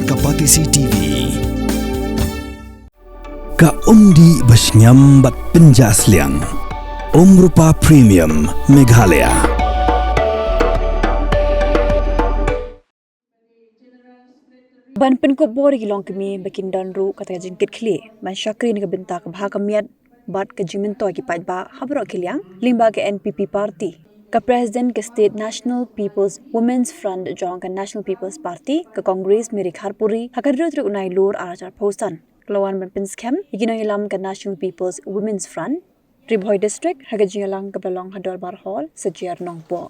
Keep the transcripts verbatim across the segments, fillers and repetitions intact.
Ka Batesi T V. Ka umdih ba shngiam bad pynjah sliang. Umrupa Premium Meghalaya. Ban pynkup bor ïa ki longkmie ba kin don ruh kata ka jingkitkhlieh ban shakri na ka bynta ka bha ka miat bad ka jingmyntoi ki paidbah ha baroh ki liang, lyngba ka N P P party. Ka President ka State National People's Women's Front jong ka National People's Party, ka Congress, Mary Kharpuri, ha ka hynriew tarik u Nailur arhajar arphew san, ka la wan ban pynskhem ïa ki nongïalam ka National People's Women's Front Ri Bhoi District ha ka jingïalang kaba la long ha Dorbar Hall, Sajer, Nongpoh.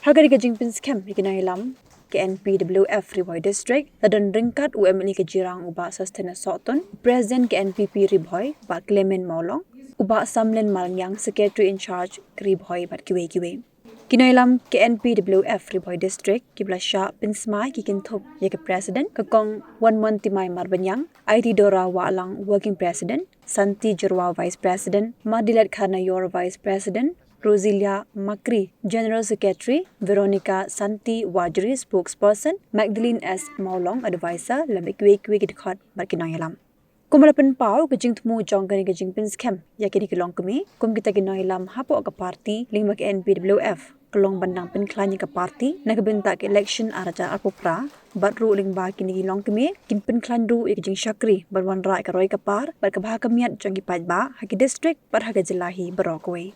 Ha kane ka jingpynskhem ïa ki nongïalam ka N P W F Ri Bhoi District, la don ryngkat u M L A ka Jirang u Bah Sosthenes Sohtun, President ka N P P Ri Bhoi Bah Clement Mawlong, u Bah Samlin Malngiang, Secretary in Charge ka Ri Bhoi bad kiwei kiwei. Ki nongïalam ka N P W F Ri Bhoi District kiba la shah pynsmai ki kynthup ïa ka President, ka Kong Wanmontimai Marbaniang, Aiti Dora Wahlang, Working President, Santi Jyrwa, Vice President, Madilet Kharnaior, Vice President, Rosilia Makri, General Secretary, Veronica Santi Wajri, Spokesperson, Magdalene S Mawlong, Advisor, lem bad kiwei kiwei ki dkhot bad ki nongïalam. Kumba la pynpaw, ka jingthmu jong kane ka jingpynskhem ïa kine ki longkmie kum kita ki nongïalam hapoh ka party lyngba ka N P W F ka long ban nang pynkhlaiñ ïa ka party na ka bynta ka election arhajar arphew phra, bad ruh lyngba kine ki longkmie kin pynkhlaiñ ruh ïa ka jingshakri ban wanrah ïa ka roi ka par bad ka bha ka miat jong ki paidbah ha ki district bad ha ka jylla hi baroh kawei.